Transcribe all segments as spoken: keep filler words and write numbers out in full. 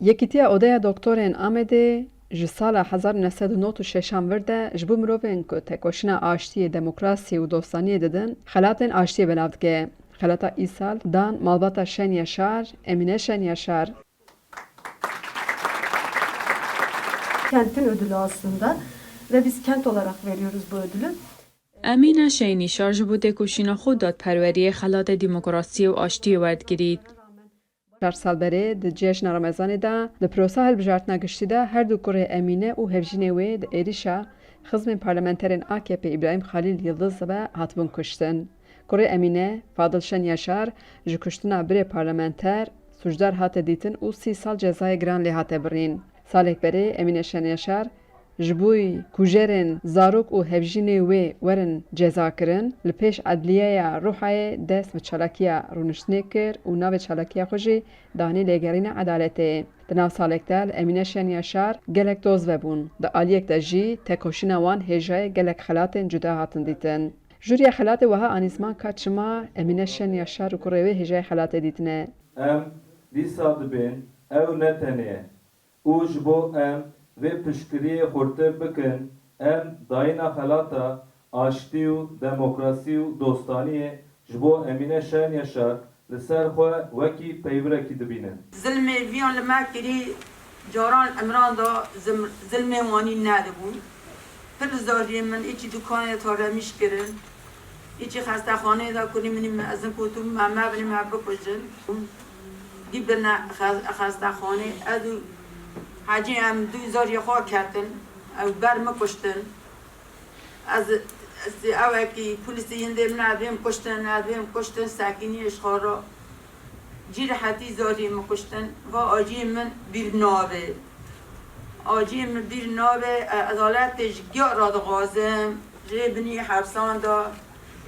Yekîtiya Odeya Doktorên Amedê ji sala hezar û neh sed û nod û şeşan vir de ji bo mirovên ku tekoşîna aştiyê, demokrasiyê û dostaniyê didin, xelatên aştiyê belav dike. Xelata îsal dan malbata Şen Yaşar, Emîne Şen Yaşar. Kentin ödülü aslında ve biz kent olarak veriyoruz bu ödülü. Emîne Şen Yaşar ji bo têkoşîna xwe dadperweriyê xelatê demokrasiyê û aştiyê werdigirît. Çar sal berê di Cejna Remezanê de di prosa hilbijartina giştî de her du kurê Emîne û hevjînê wê di êrîşa xizmên parlamenterên A K P Îbrahîm Xalîl Yildiz ve hatibûn kuştin. Kurê Emîne, Fadil Şen Yaşar, ji kuştina birê parlamenter sûcdar hate dîtin û sî sal cezayê giran lê hate birîn. Salek berê Emîne Şen Yaşar ji bo kujerên zarok û hevjînê wê werin cezakirin, li pêş Edliyeya Ruhayê dest bi çalakiya rûniştinê kir û navê çalakiya xwe jî danî lêgerîna edaletê. Di nav salek de li Emîne Şen Yaşar gelek doz vebûn. Di aliyek de jî tekoşîna wan hêjayê gelek xelatên cuda hatin dîtin. Jûriya xelatê wiha anî ziman ka çima Emîne Şen Yaşar û kurê wê hêjayê xelatê dîtine. Em dîsa dibên ew ne tenê ye û ji bo em vê piştgiriyê xurtir bikin, em dayîna xelata aştî û demokrasî û dostaniyê ji bo Emîne Şen Yaşar li ser xwe wekî peyvirekî dibînin. Zilmê viyan li me kirî, caran Imran da zim- zilmê wanî nedibûn. Pir zariyê min îçî dukanê taremîş kirin. Îçî xestexaneyê de kurî min mezin gotin me mebinê me bikujin. Dî birine xe- xestexanê ez û Hecî em du zariyê xwe ketin. Ew ber min kuştin. Ez, ez ewekî polîsê yên dê min ez bêm kuştin, ez bêm kuştin, sekîniyê ji xwe re. Cî rehetî zariyê min kuştin, va aciyê min bîr nabe. Aciyê min bîr nabe, e, edaletê ji giya re dixwazim. Jê binî hepsan de,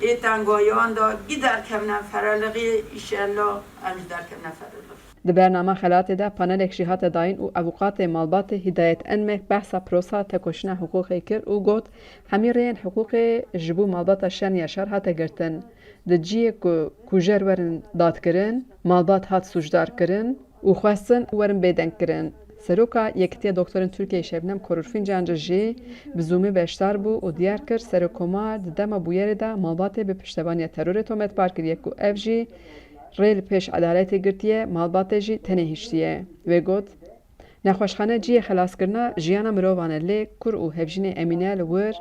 ê tengayan de, gî derkevne ferelixê, îşellah em jî derkevne ferelixê. Di bernama xelatê de panelek jî hate dayîn û avûkatê malbatê Hidayet Enmek behsa prosa tekoşîna hiqûqê kir û got, hemî rêyên hiqûqê ji bo malbata Şen Yaşar hate girtin. Di cihê ku kujer werin dadkirin, malbat hat sûcdar kirin û xwestin werin bêdeng kirin. Seroka Yekîtiya Doktorên Tirkiyeyê Şebnem Korurfincan jî bi Zoomê beşdar bû û diyar kir, Serokkomar di dema bûyerê de malbatê bi piştevaniya terorê tometbar kiriye ku ev jî rê li pêş edaletê girtiye, malbatê jî tenê hiştiye. Wê got, Nexweşxane cihê xelaskirina jiyana mirovan e, lê kur û hevjînê Emîne li wir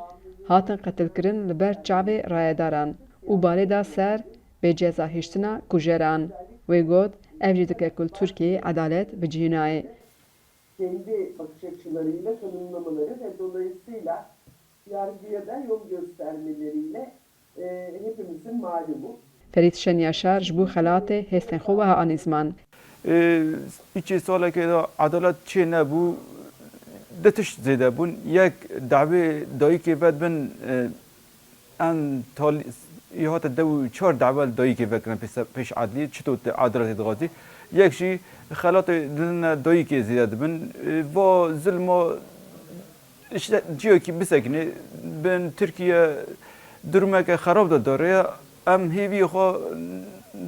hatin qetilkirin li ber çavê rayedaran û balê da ser bêcezahiştina kujeran. Wê got, ev jî dike ku li Tirkiyeyê edalet bi cihî nayê. Kendi bakış açılarıyla tanımlamaları ve dolayısıyla yargıya da yol göstermeleriyle e, hepimizin malumu. Ferîd Şen Yaşar ji bo xelatê hêstên xwe wiha anî ziman. Îçê salekê de edalet çê nebû, du tişt zêde bûn. Yek dawê dayikê vedibin, em talî îhate dew û çar dawa li dayikê vekirin pêş edliyê, çito te edaletê dixwazî. Yek jî xelatê didine dayikê zêde dibin. Va zilma Îşte ciyekî bisekine, bin Tirkiye durumeke xerab de dore, em hêviyê xwe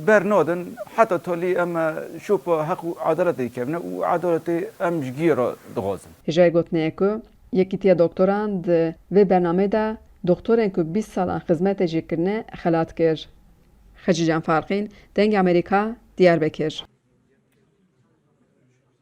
bernadin, heta talî em şopa heq û edaletê kevine û edaletê em ji giyê re dixwazin. Hêjayê gotinê ye ku Yekîtiya Doktoran di vê bernameyê de doktorên ku bîst salan xizmetê jî kirine xelat kir. Xecîcan Farqîn, Dengê Amerîka, Diyarbekir.